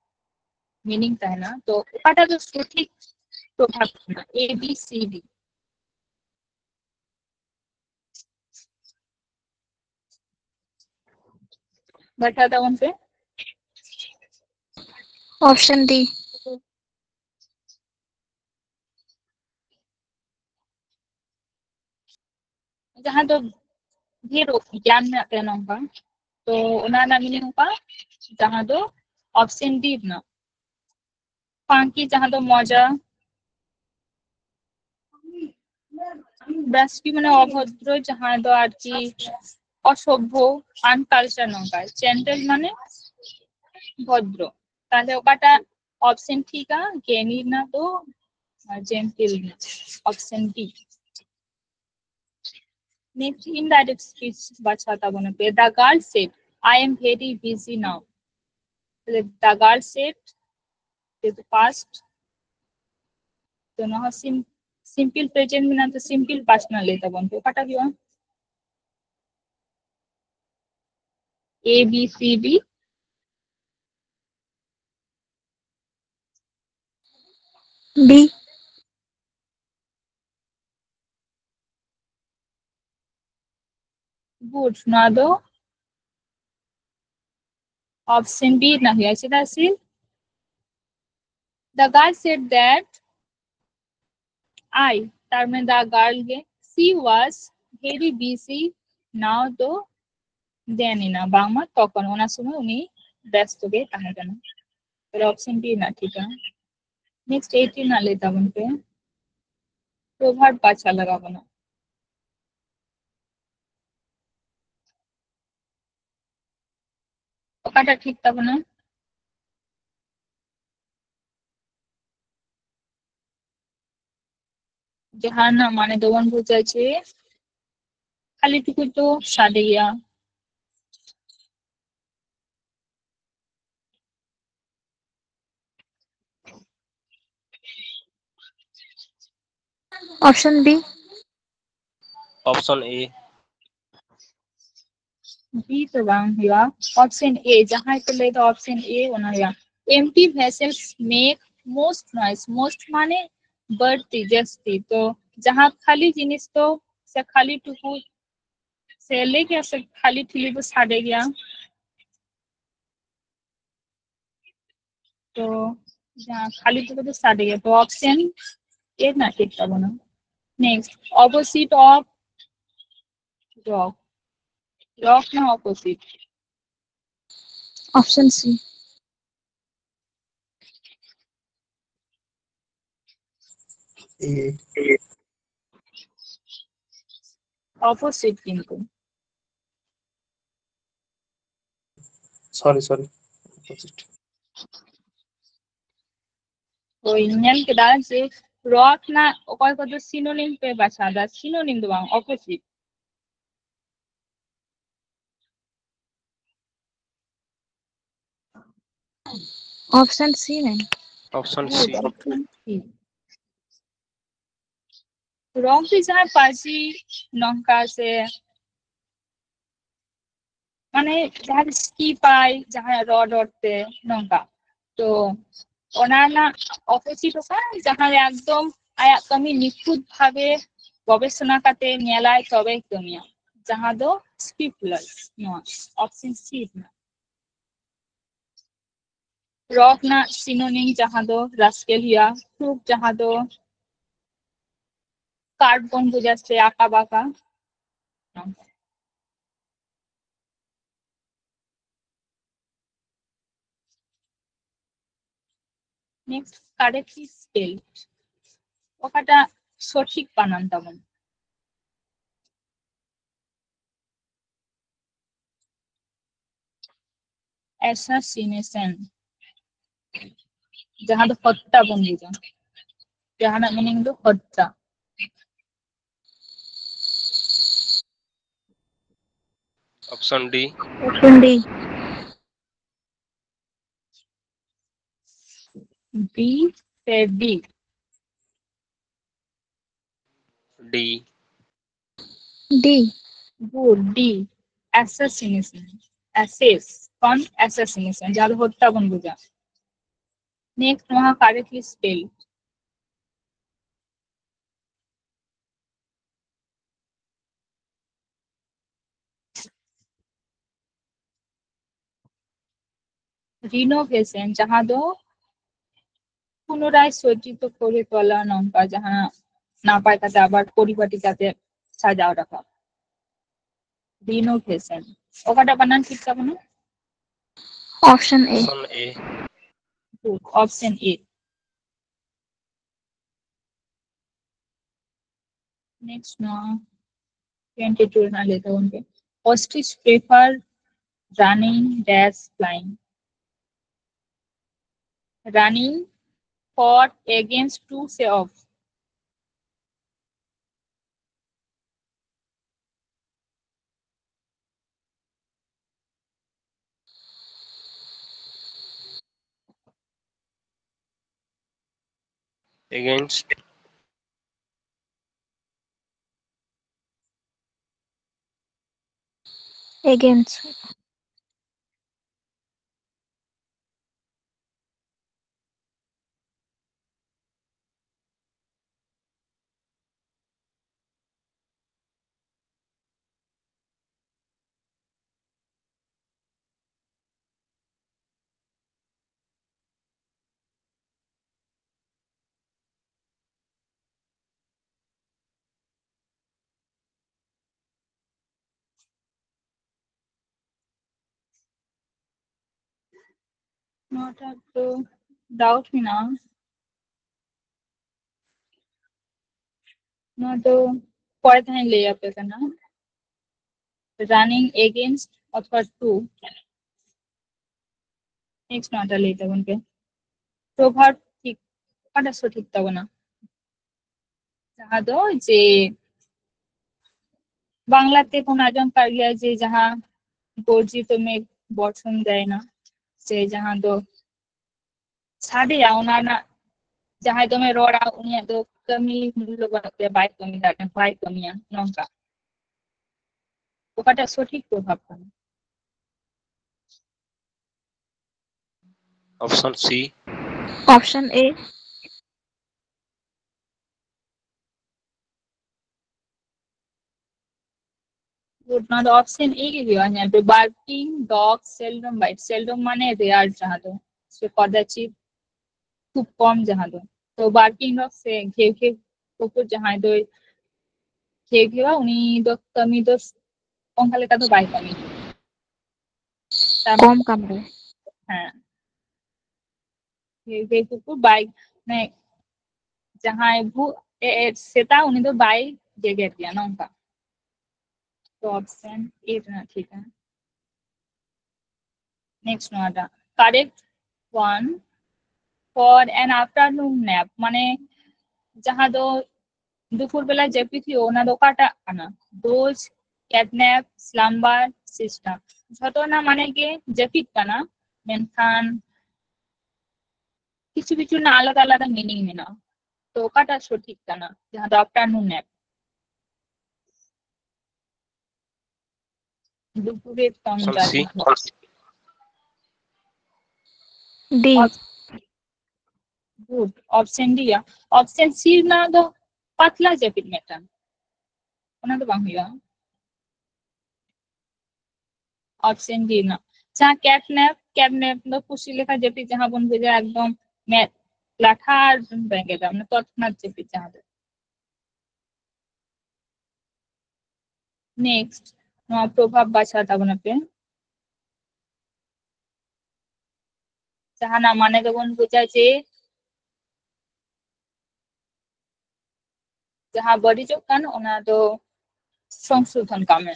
meaning ᱛᱟᱦᱮᱱᱟ᱾ ᱛᱚ ᱚᱠᱟᱴᱟᱜ ᱫᱚ ᱥᱚᱴᱷᱤᱠ proverb ᱠᱟᱱᱟ? A, B, C, D᱾ ᱵᱟᱪᱷᱟᱣ ᱛᱟᱵᱚᱱ ᱯᱮ᱾ Option D. ᱡᱟᱦᱟᱸ ᱫᱚ ᱰᱷᱮᱨ ᱜᱮᱭᱟᱱ ᱢᱮᱱᱟᱜ ᱛᱟᱭᱟ ᱱᱚᱝᱠᱟ, ᱛᱚ ᱚᱱᱟ ᱨᱮᱱᱟᱜ meaning ᱚᱠᱟ? ᱡᱟᱦᱟᱸ ᱫᱚ option D ᱨᱮᱱᱟᱜ funky, ᱡᱟᱦᱟᱸ ᱫᱚ ᱢᱚᱡᱟ᱾ ᱵᱨᱟᱥᱯᱤ ᱢᱟᱱᱮ ᱚᱵᱷᱚᱫᱨᱚ, ᱡᱟᱦᱟᱸ ᱫᱚ ᱟᱨᱠᱤ ᱚᱥᱚᱵᱷᱚ, uncultured ᱱᱚᱝᱠᱟ᱾ Gentle ᱢᱟᱱᱮ ᱵᱷᱚᱫᱨᱚ᱾ ᱛᱟᱦᱞᱮ ᱚᱠᱟᱴᱟᱜ option ᱴᱷᱤᱠᱟ? ᱜᱮᱱᱤ ᱨᱮᱱᱟᱜ ᱫᱚ gentle, option B. Next, indirect speech ᱵᱟᱪᱷᱟᱣ ᱛᱟᱵᱚᱱ ᱯᱮ᱾ The girl said, "I am very busy now." ᱛᱟᱦᱞᱮ the girl said, ᱡᱮᱦᱮᱛᱩ ᱯᱟᱥᱴ, ᱛᱚ ᱱᱚᱣᱟ ᱦᱚᱸ ᱥᱤᱢᱯᱤᱞ ᱯᱨᱮᱡᱮᱱᱴ ᱢᱮᱱᱟᱜᱼᱟ, ᱛᱚ ᱥᱤᱢᱯᱤᱞ ᱯᱟᱥᱴ ᱨᱮᱱᱟᱜ ᱞᱟᱹᱭ ᱛᱟᱵᱚᱱ ᱯᱮ, ᱚᱠᱟᱴᱟᱜ ᱦᱩᱭᱩᱜᱼᱟ? A, B, C, D? B. Good. ᱱᱚᱣᱟ ᱫᱚ ᱚᱯᱥᱮᱱ ᱵᱤ ᱨᱮᱱᱟᱜ ᱦᱩᱭᱩᱜᱼᱟ, ᱪᱮᱫᱟᱜ ᱥᱮ the girl said that I, ᱛᱟᱨ ᱢᱟᱱᱮ the girl ᱜᱮ, she was very busy now ᱫᱚ then ᱮᱱᱟ, ᱵᱟᱝᱢᱟ ᱛᱚᱠᱷᱚᱱ, ᱚᱱᱟ ᱥᱚᱢᱚᱭ ᱩᱱᱤ ᱵᱮᱥᱛᱚ ᱜᱮ ᱛᱟᱦᱮᱸ ᱠᱟᱱᱟ᱾ ᱛᱟᱦᱞᱮ ᱚᱯᱥᱮᱱ ᱵᱤ ᱨᱮᱱᱟᱜ ᱴᱷᱤᱠᱟ᱾ ᱱᱮᱠᱥᱴ ᱮᱭᱤᱴ ᱨᱮᱱᱟᱜ ᱞᱟᱹᱭ ᱛᱟᱵᱚᱱ ᱯᱮ᱾ ᱯᱨᱚᱵᱷᱟᱵᱽ ᱵᱟᱪᱷᱟ ᱞᱟᱜᱟᱣ ᱵᱚᱱᱟ᱾ ᱚᱠᱟᱴᱟᱜ ᱴᱷᱤᱠ ᱛᱟᱵᱚᱱᱟ? ᱡᱟᱦᱟᱱᱟᱜ ᱢᱟᱱᱮ ᱫᱚᱵᱚᱱ ᱵᱩᱡᱟ ᱡᱮ ᱠᱷᱟᱹᱞᱤ ᱴᱩᱠᱩᱡ ᱫᱚ ᱥᱟᱰᱮ ᱜᱮᱭᱟ᱾ Option B. ᱚᱯᱥᱚᱱ ᱮ᱾ ᱵᱤ ᱫᱚ ᱵᱟᱝ ᱦᱩᱭᱩᱜᱼᱟ, ᱚᱯᱥᱮᱱ ᱮ᱾ ᱡᱟᱦᱟᱸᱭ ᱠᱚ ᱞᱟᱹᱭ ᱫᱟ ᱚᱯᱥᱮᱱ ᱮ, ᱚᱱᱟ ᱦᱩᱭᱩᱜᱼᱟ᱾ Empty vessels make most noise. Most ᱢᱟᱱᱮ ᱵᱟᱹᱲᱛᱤ, ᱡᱟᱹᱥᱛᱤ᱾ ᱛᱚ ᱡᱟᱦᱟᱸ ᱠᱷᱟᱹᱞᱤ ᱡᱤᱱᱤᱥ ᱫᱚ ᱥᱮ ᱠᱷᱟᱹᱞᱤ ᱴᱩᱠᱩᱡ ᱥᱮ ᱞᱟᱹᱭ ᱜᱮᱭᱟ ᱥᱮ ᱠᱷᱟᱹᱞᱤ ᱴᱷᱤᱞᱤ ᱫᱚ ᱥᱟᱰᱮ ᱜᱮᱭᱟ᱾ ᱛᱚ ᱡᱟᱦᱟᱸ ᱠᱷᱟᱹᱞᱤ ᱴᱩᱠᱩᱡ ᱫᱚ ᱥᱟᱰᱮ ᱜᱮᱭᱟ, ᱛᱚ ᱚᱯᱥᱮᱱ ᱮ ᱨᱮᱱᱟᱜ ᱴᱷᱤᱠ ᱛᱟᱵᱚᱱᱟ᱾ Next, opposite of rock. Rock ᱨᱮᱱᱟᱜ opposite. ᱚᱯᱥᱮᱱ ᱥᱤ᱾ ᱮ᱾ ᱚᱯᱳᱡᱤᱴ ᱠᱤᱱᱛᱩ᱾ ᱥᱚᱨᱤ, ᱥᱚᱨᱤ᱾ ᱚᱯᱳᱡᱤᱴ᱾ ᱦᱳᱭ, ᱧᱮᱞ ᱠᱮᱫᱟ ᱡᱮ ᱨᱚᱠ ᱨᱮᱱᱟᱜ ᱚᱠᱚᱭ ᱠᱚᱫᱚ ᱥᱤᱱᱳᱱᱤᱢ ᱯᱮ ᱵᱟᱪᱷᱟᱣ ᱫᱟ, ᱥᱤᱱᱳᱱᱤᱢ ᱫᱚ ᱵᱟᱝ, opposite. Option C, ma'am. Option C. Rock ᱫᱚ ᱡᱟᱦᱟᱸ ᱯᱟᱹᱡᱤ ᱱᱚᱝᱠᱟ ᱥᱮ ᱢᱟᱱᱮ ᱡᱟᱦᱟᱸ ᱥᱠᱤᱯ ᱟᱭ ᱡᱟᱦᱟᱸᱭᱟᱜ ᱨᱚᱲ ᱨᱚᱲ ᱛᱮ ᱱᱚᱝᱠᱟ, ᱛᱚ ᱚᱱᱟ ᱨᱮᱱᱟᱜ ᱚᱯᱳᱡᱤᱴ ᱚᱠᱟ ᱡᱟᱦᱟᱸ ᱮᱠᱫᱚᱢ ᱟᱭᱟᱜ ᱠᱟᱹᱢᱤ ᱱᱤᱠᱷᱩᱛ ᱵᱷᱟᱵᱮ ᱜᱚᱵᱮᱥᱚᱱᱟ ᱠᱟᱛᱮ ᱧᱮᱞᱟᱭ ᱛᱚᱵᱮᱭ ᱠᱟᱹᱢᱤᱭᱟ, ᱡᱟᱦᱟᱸ ᱫᱚ ᱥᱠᱨᱤᱯᱴ ᱞᱟᱨᱱ᱾ ᱱᱚᱣᱟ ᱚᱯᱥᱮᱱ ᱥᱤ ᱨᱮᱱᱟᱜ ᱨᱚᱠ ᱨᱮᱱᱟᱜ ᱥᱤᱱᱳᱱᱤᱢ ᱡᱟᱦᱟᱸ ᱫᱚ ᱨᱟᱥᱠᱮᱞ ᱦᱩᱭᱩᱜᱼᱟ, ᱠᱨᱩᱠ ᱡᱟᱦᱟᱸ ᱫᱚ ᱠᱟᱨᱰ ᱵᱚᱱ ᱵᱩᱡᱟ ᱥᱮ ᱟᱸᱠᱟ ᱵᱟᱸᱠᱟ᱾ Next, correctly spelled. ᱚᱠᱟᱴᱟᱜ ᱥᱚᱴᱷᱤᱠ ᱵᱟᱱᱟᱱ ᱛᱟᱵᱚᱱ? Assassination, ᱡᱟᱦᱟᱸ ᱫᱚ ᱦᱚᱛᱛᱟ ᱵᱚᱱ ᱵᱩᱡᱟ, ᱡᱟᱦᱟᱱᱟᱜ ᱢᱤᱱᱤᱝ ᱫᱚ ᱦᱚᱛᱛᱟ᱾ Option D. Option D. B ᱥᱮ D? D. D. Good, D. Assassination. Assess ᱠᱷᱚᱱ assassination, ᱡᱟᱦᱟᱸ ᱫᱚ ᱦᱚᱛᱛᱟ ᱵᱚᱱ ᱵᱩᱡᱟ᱾ Next, ᱱᱚᱣᱟ correctly spelled. Renovation, ᱡᱟᱦᱟᱸ ᱫᱚ ᱯᱩᱱᱚᱨᱟᱭ ᱥᱚᱡᱡᱤᱛ ᱠᱚᱨᱮ ᱛᱚᱞᱟ, ᱱᱚᱝᱠᱟ ᱡᱟᱦᱟᱸ ᱱᱟᱯᱟᱭ ᱠᱟᱛᱮ ᱟᱵᱟᱨ ᱯᱚᱨᱤᱯᱟᱴᱤ ᱠᱟᱛᱮ ᱥᱟᱡᱟᱣ ᱨᱟᱠᱟᱵ᱾ Renovation. ᱚᱠᱟᱴᱟᱜ ᱵᱟᱱᱟᱱ ᱴᱷᱤᱠ ᱛᱟᱵᱚᱱᱟ? Option A. Option A. Option A. Next, ᱱᱚᱣᱟ twenty two ᱨᱮᱱᱟᱜ ᱞᱟᱹᱭ ᱛᱟᱵᱚᱱ ᱯᱮ. Ostrich prefer running dash flying. Running for, against, to ᱥᱮ of? Against. Against. ᱱᱚᱣᱟᱴᱟᱜ ᱫᱚ ᱰᱟᱣᱩᱴ ᱢᱮᱱᱟᱜᱼᱟ᱾ ᱱᱚᱣᱟ ᱫᱚ ᱯᱚᱨᱮ ᱛᱮᱦᱟᱸᱜ ᱤᱧ ᱞᱟᱹᱭ ᱟᱯᱮ ᱠᱟᱱᱟ᱾ Running against ᱚᱛᱷᱚᱵᱟ to. Next ᱱᱚᱣᱟᱴᱟᱜ ᱞᱟᱹᱭ ᱛᱟᱵᱚᱱ ᱯᱮ᱾ ᱯᱨᱚᱵᱷᱟᱵ ᱴᱷᱤᱠ ᱚᱠᱟᱴᱟᱜ ᱥᱚᱴᱷᱤᱠ ᱛᱟᱵᱚᱱᱟ? ᱡᱟᱦᱟᱸ ᱫᱚ ᱡᱮ ᱵᱟᱝᱞᱟ ᱛᱮ ᱵᱚᱱ ᱟᱸᱡᱚᱢ ᱠᱟᱜ ᱜᱮᱭᱟ ᱡᱮ ᱡᱟᱦᱟᱸ ᱜᱚᱨᱡᱤᱛ ᱢᱮᱜᱷ ᱵᱚᱨᱥᱚᱱ ᱫᱟᱭ ᱱᱟ, ᱥᱮ ᱡᱟᱦᱟᱸ ᱫᱚ ᱥᱟᱰᱮᱭᱟ, ᱚᱱᱟ ᱨᱮᱱᱟᱜ ᱡᱟᱦᱟᱸᱭ ᱫᱚᱢᱮ ᱨᱚᱲᱟ ᱩᱱᱤᱭᱟᱜ ᱫᱚ ᱠᱟᱹᱢᱤ ᱢᱩᱞᱞᱚ ᱵᱟᱹᱱᱩᱜ ᱛᱟᱭᱟ, ᱵᱟᱭ ᱠᱟᱹᱢᱤ ᱫᱟᱲᱮᱭᱟᱜᱼᱟ, ᱵᱟᱭ ᱠᱟᱹᱢᱤᱭᱟ, ᱱᱚᱝᱠᱟ᱾ ᱚᱠᱟᱴᱟᱜ ᱥᱚᱴᱷᱤᱠ ᱯᱨᱚᱵᱷᱟᱵ ᱠᱟᱱᱟ? Option C. Option A. Good, ᱱᱚᱣᱟ ᱫᱚ option A ᱜᱮ ᱦᱩᱭᱩᱜᱼᱟ᱾ ᱧᱮᱞ ᱯᱮ, barking dog seldom bite. Seldom ᱢᱟᱱᱮ rare, ᱡᱟᱦᱟᱸ ᱫᱚ ᱥᱮ ᱠᱚᱫᱟᱪᱤᱛ, ᱠᱷᱩᱵ ᱠᱚᱢ ᱡᱟᱦᱟᱸ ᱫᱚ᱾ ᱛᱚ barking dog ᱥᱮ ᱜᱷᱮᱣ ᱜᱷᱮᱣ ᱠᱩᱠᱩᱨ ᱡᱟᱦᱟᱸᱭ ᱫᱚᱭ ᱜᱷᱮᱣ ᱜᱷᱮᱣᱟ, ᱩᱱᱤ ᱫᱚ ᱠᱟᱹᱢᱤ ᱫᱚ ᱚᱱᱠᱟ ᱞᱮᱠᱟ ᱫᱚ ᱵᱟᱭ ᱠᱟᱹᱢᱤ᱾ ᱛᱟᱨ ᱠᱚᱢ ᱠᱟᱢᱨᱮ᱾ ᱦᱮᱸ, ᱜᱷᱮᱣ ᱜᱷᱮᱣ ᱠᱩᱠᱩᱨ ᱵᱟᱭ, ᱢᱟᱱᱮ ᱡᱟᱦᱟᱸᱭ ᱵᱷᱩ ᱮ, ᱮ, ᱥᱮᱛᱟ, ᱩᱱᱤ ᱫᱚ ᱵᱟᱭ ᱜᱮᱜᱮᱨ ᱜᱮᱭᱟ, ᱱᱚᱝᱠᱟ᱾ ᱛᱚ option A ᱨᱮᱱᱟᱜ ᱴᱷᱤᱠᱟ᱾ Next ᱱᱚᱣᱟᱴᱟᱜ, correct one. for an afternoon nap, ᱢᱟᱱᱮ ᱡᱟᱦᱟᱸ ᱫᱚ ᱫᱩᱯᱩᱨ ᱵᱮᱞᱟ ᱡᱟᱹᱯᱤᱫ ᱦᱩᱭᱩᱜ, ᱚᱱᱟ ᱫᱚ ᱚᱠᱟᱴᱟᱜ ᱠᱟᱱᱟ? Doze, cat nap, slumber, siesta. ᱡᱷᱚᱛᱚ ᱨᱮᱱᱟᱜ ᱢᱟᱱᱮ ᱜᱮ ᱡᱟᱹᱯᱤᱫ ᱠᱟᱱᱟ, ᱢᱮᱱᱠᱷᱟᱱ ᱠᱤᱪᱷᱩ ᱠᱤᱪᱷᱩ ᱨᱮᱱᱟᱜ ᱟᱞᱟᱫᱟ ᱟᱞᱟᱫᱟ meaning ᱢᱮᱱᱟᱜᱼᱟ᱾ ᱛᱚ ᱚᱠᱟᱴᱟᱜ ᱥᱚᱴᱷᱤᱠ ᱠᱟᱱᱟ, ᱡᱟᱦᱟᱸ ᱫᱚ afternoon nap? ᱫᱩᱯᱩᱨᱮ ᱛᱚᱝ Option C. ᱡᱟᱹᱯᱤᱫ᱾ D. Good. Option D ᱭᱟ᱾ Option C ᱨᱮᱱᱟᱜ ᱫᱚ ᱯᱟᱛᱞᱟ ᱡᱟᱹᱯᱤᱫ ᱢᱤᱫᱴᱟᱝ, ᱚᱱᱟ ᱫᱚ ᱵᱟᱝ ᱦᱩᱭᱩᱜᱼᱟ᱾ Option D ᱨᱮᱱᱟᱜ ᱡᱟᱦᱟᱸ cat nap, cat nap ᱫᱚ ᱯᱩᱥᱤ ᱞᱮᱠᱟ ᱡᱟᱹᱯᱤᱫ, ᱡᱟᱦᱟᱸ ᱵᱚᱱ ᱵᱩᱡᱟ ᱮᱠᱫᱚᱢ ᱢᱮᱫ ᱞᱟᱴᱷᱟ ᱟᱨ ᱵᱮᱸᱜᱮᱫᱟ, ᱢᱟᱱᱮ ᱛᱚᱛᱠᱷᱱᱟᱛ ᱡᱟᱹᱯᱤᱫ ᱡᱟᱦᱟᱸ ᱫᱚ᱾ Next, ᱱᱚᱣᱟ ᱯᱨᱚᱵᱷᱟᱵ ᱵᱟᱪᱷᱟᱣ ᱛᱟᱵᱚᱱ ᱯᱮ᱾ ᱡᱟᱦᱟᱱᱟᱜ ᱢᱟᱱᱮ ᱫᱚᱵᱚᱱ ᱵᱩᱡᱟ ᱡᱮ ᱡᱟᱦᱟᱸ ᱵᱟᱹᱲᱤᱡᱚᱜ ᱠᱟᱱ, ᱚᱱᱟ ᱫᱚ ᱥᱚᱝᱥᱳᱫᱷᱚᱱ ᱠᱟᱜ ᱢᱮ᱾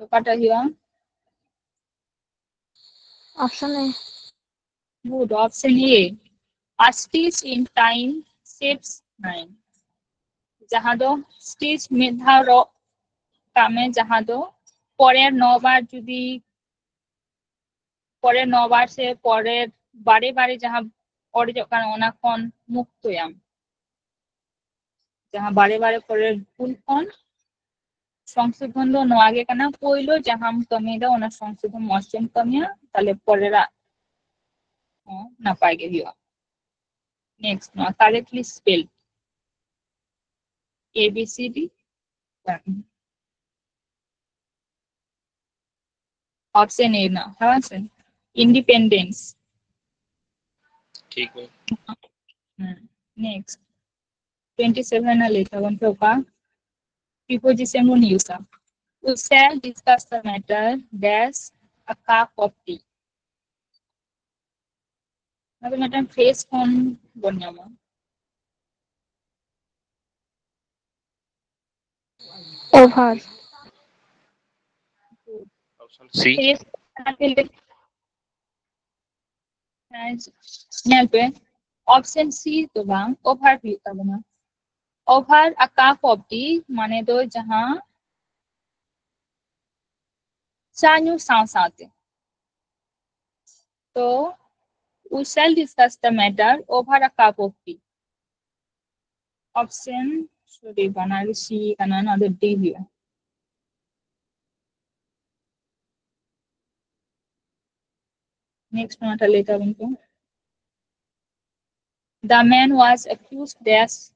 ᱚᱠᱟᱴᱟᱜ ᱦᱩᱭᱩᱜᱼᱟ? Option A. Good, option A. A stitch in time saves nine. ᱡᱟᱦᱟᱸ ᱫᱚ stitch ᱢᱤᱫ ᱫᱷᱟᱣ ᱨᱚᱜ ᱠᱟᱜ ᱢᱮ, ᱡᱟᱦᱟᱸ ᱫᱚ ᱯᱚᱨᱮᱨ ᱱᱚ ᱵᱟᱨ ᱡᱩᱫᱤ, ᱯᱚᱨᱮᱨ ᱱᱚ ᱵᱟᱨ ᱥᱮ ᱯᱚᱨᱮᱨ ᱵᱟᱨᱮ ᱵᱟᱨᱮ ᱡᱟᱦᱟᱸ ᱚᱲᱮᱡᱚᱜ ᱠᱟᱱᱟ, ᱚᱱᱟ ᱠᱷᱚᱱ ᱢᱩᱠᱛᱚᱭᱟᱢ᱾ ᱡᱟᱦᱟᱸ ᱵᱟᱨᱮ ᱵᱟᱨᱮ ᱯᱚᱨᱮᱨ ᱵᱷᱩᱞ ᱠᱷᱚᱱ ᱥᱚᱝᱥᱳᱫᱷᱚᱱ ᱫᱚ ᱱᱚᱣᱟ ᱜᱮ ᱠᱟᱱᱟ, ᱯᱳᱭᱞᱳ ᱡᱟᱦᱟᱸᱢ ᱠᱟᱹᱢᱤᱭᱮᱫᱟ ᱚᱱᱟ ᱥᱚᱝᱥᱳᱫᱷᱚᱱ ᱢᱚᱸᱡᱽ ᱛᱮᱢ ᱠᱟᱹᱢᱤᱭᱟ, ᱛᱟᱦᱞᱮ ᱯᱚᱨᱮᱨᱟᱜ ᱦᱚᱸ ᱱᱟᱯᱟᱭ ᱜᱮ ᱦᱩᱭᱩᱜᱼᱟ᱾ Next, ᱱᱚᱣᱟ correctly spell A B C D. Option A ᱨᱮᱱᱟᱜ, ᱦᱮᱸ ᱥᱮ? Independence. ᱴᱷᱤᱠ ᱜᱮ᱾ ᱦᱮᱸ, next. Twenty seven ᱟᱜ ᱞᱟᱹᱭ ᱛᱟᱵᱚᱱ ᱯᱮ ᱚᱠᱟ? Preposition ᱵᱚᱱ use ᱟ᱾ We shall discuss the matter dash a cup of tea. ᱚᱱᱟ ᱫᱚ ᱢᱤᱫᱴᱟᱝ ᱯᱷᱨᱮᱡᱽ ᱠᱷᱚᱱ ᱵᱚᱱ ᱧᱟᱢᱟ᱾ ᱳᱵᱷᱟᱨ᱾ Option C. ᱯᱷᱨᱮᱡᱽ ᱧᱮᱞ ᱯᱮ, ᱚᱯᱥᱚᱱ ᱥᱤ ᱫᱚ ᱵᱟᱝ, ᱳᱵᱷᱟᱨ ᱦᱩᱭᱩᱜ ᱛᱟᱵᱚᱱᱟ᱾ ᱳᱵᱷᱟᱨ ᱟ ᱠᱟᱯ ᱚᱯ ᱴᱤ ᱢᱟᱱᱮ ᱫᱚ ᱡᱟᱦᱟᱸ ᱪᱟ ᱧᱩ ᱥᱟᱶ ᱥᱟᱶᱛᱮ᱾ ᱛᱚ we shall discuss the matter over a cup of tea. Option, sorry, ᱵᱟᱱᱟᱨ ᱜᱮ ᱥᱤ ᱠᱟᱱᱟ, ᱱᱚᱣᱟ ᱫᱚ ᱰᱤ ᱦᱩᱭᱩᱜᱼᱟ᱾ ᱱᱮᱠᱥᱴ ᱱᱚᱣᱟᱴᱟᱜ ᱞᱟᱹᱭ ᱛᱟᱵᱚᱱ ᱯᱮ᱾ The man was accused as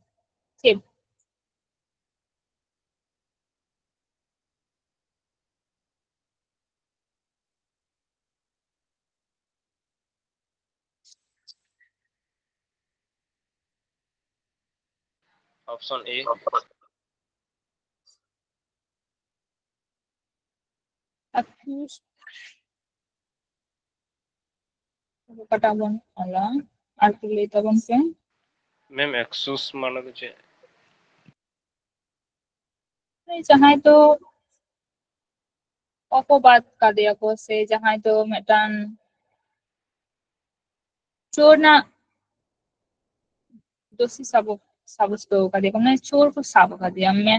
thief. Option A. Accused. ᱚᱠᱟᱴᱟᱜ ᱵᱚᱱ ᱚᱞᱟ? ᱟᱨ ᱠᱚ ᱞᱟᱹᱭ ᱛᱟᱵᱚᱱ ᱯᱮ᱾ ᱢᱮᱢ, ᱮᱠᱥᱩᱥ ᱢᱟᱱᱮ ᱫᱚ ᱪᱮᱫ? ᱡᱟᱦᱟᱸᱭ ᱫᱚ ᱚᱯᱚᱵᱟᱫ ᱠᱟᱫᱮᱭᱟ ᱠᱚ, ᱥᱮ ᱡᱟᱦᱟᱸᱭ ᱫᱚ ᱢᱤᱫᱴᱟᱝ ᱪᱳᱨ ᱨᱮᱱᱟᱜ ᱫᱳᱥᱤ ᱥᱟᱵ-, ᱥᱟᱵᱚᱥᱛᱚ ᱠᱟᱫᱮᱭᱟ ᱠᱚ, ᱢᱟᱱᱮ ᱪᱳᱨ ᱠᱚ ᱥᱟᱵ ᱠᱟᱫᱮᱭᱟ, ᱢᱟᱱᱮ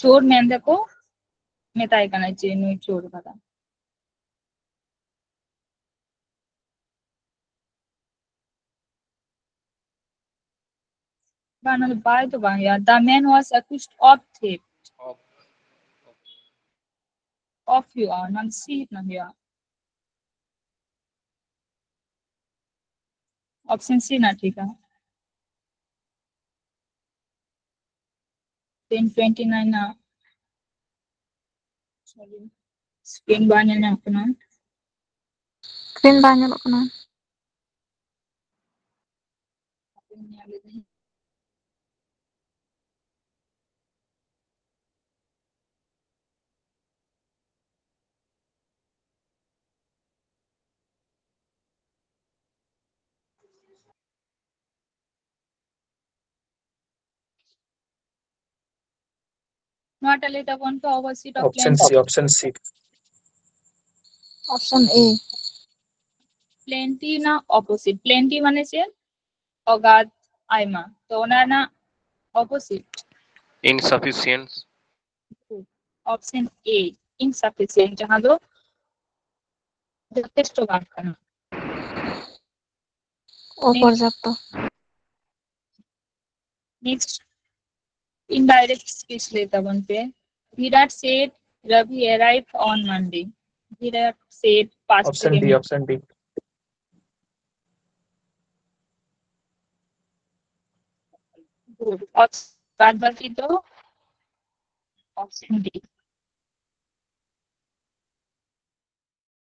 ᱪᱳᱨ ᱢᱮᱱ ᱛᱮᱠᱚ ᱢᱮᱛᱟᱭ ᱠᱟᱱᱟ ᱡᱮ ᱱᱩᱭ ᱪᱳᱨ ᱠᱟᱫᱟ᱾ ᱵᱟᱝ, ᱚᱱᱟ ᱫᱚ ᱵᱟᱭ ᱫᱚ ᱵᱟᱝ ᱦᱩᱭᱩᱜᱼᱟ᱾ The man was accused of theft. Of ᱦᱩᱭᱩᱜᱼᱟ, ᱚᱱᱟ ᱫᱚ ᱥᱤ ᱨᱮᱱᱟᱜ ᱦᱩᱭᱩᱜᱼᱟ᱾ ᱚᱯᱥᱚᱱ ᱥᱤ ᱨᱮᱱᱟᱜ ᱴᱷᱤᱠᱟ᱾ ᱴᱮᱱ ᱴᱩᱭᱮᱱᱴᱤ ᱱᱟᱭᱤᱱ ᱨᱮᱱᱟᱜ, ᱥᱚᱨᱤ, ᱥᱠᱨᱤᱱ ᱵᱟᱝ ᱧᱮᱞ ᱧᱟᱢᱚᱜ ᱠᱟᱱᱟ᱾ ᱥᱠᱨᱤᱱ ᱵᱟᱝ ᱧᱮᱞᱚᱜ ᱠᱟᱱᱟ᱾ ᱱᱚᱣᱟᱴᱟᱜ ᱞᱟᱹᱭ ᱛᱟᱵᱚᱱ ᱯᱮ, opposite of Option plenty. C, option C. Option A. Plenty ᱨᱮᱱᱟᱜ opposite. Plenty ᱢᱟᱱᱮ ᱪᱮᱫ? ᱚᱜᱟᱫ, ᱟᱭᱢᱟ᱾ ᱛᱚ ᱚᱱᱟ ᱨᱮᱱᱟᱜ opposite Insufficient. option A, insufficient, ᱡᱟᱦᱟᱸ ᱫᱚ ᱡᱚᱛᱷᱮᱥᱴᱚ ᱵᱟᱝ ᱠᱟᱱᱟ᱾ ᱚᱯᱚᱨᱡᱟᱯᱛᱚ᱾ Next, indirect speech ᱞᱟᱹᱭ ᱛᱟᱵᱚᱱ ᱯᱮ᱾ Virat said Ravi arrived on Monday. Virat said past Option D, option D. Good. Op- ᱵᱟᱫ ᱵᱟᱹᱠᱤ ᱫᱚ option D.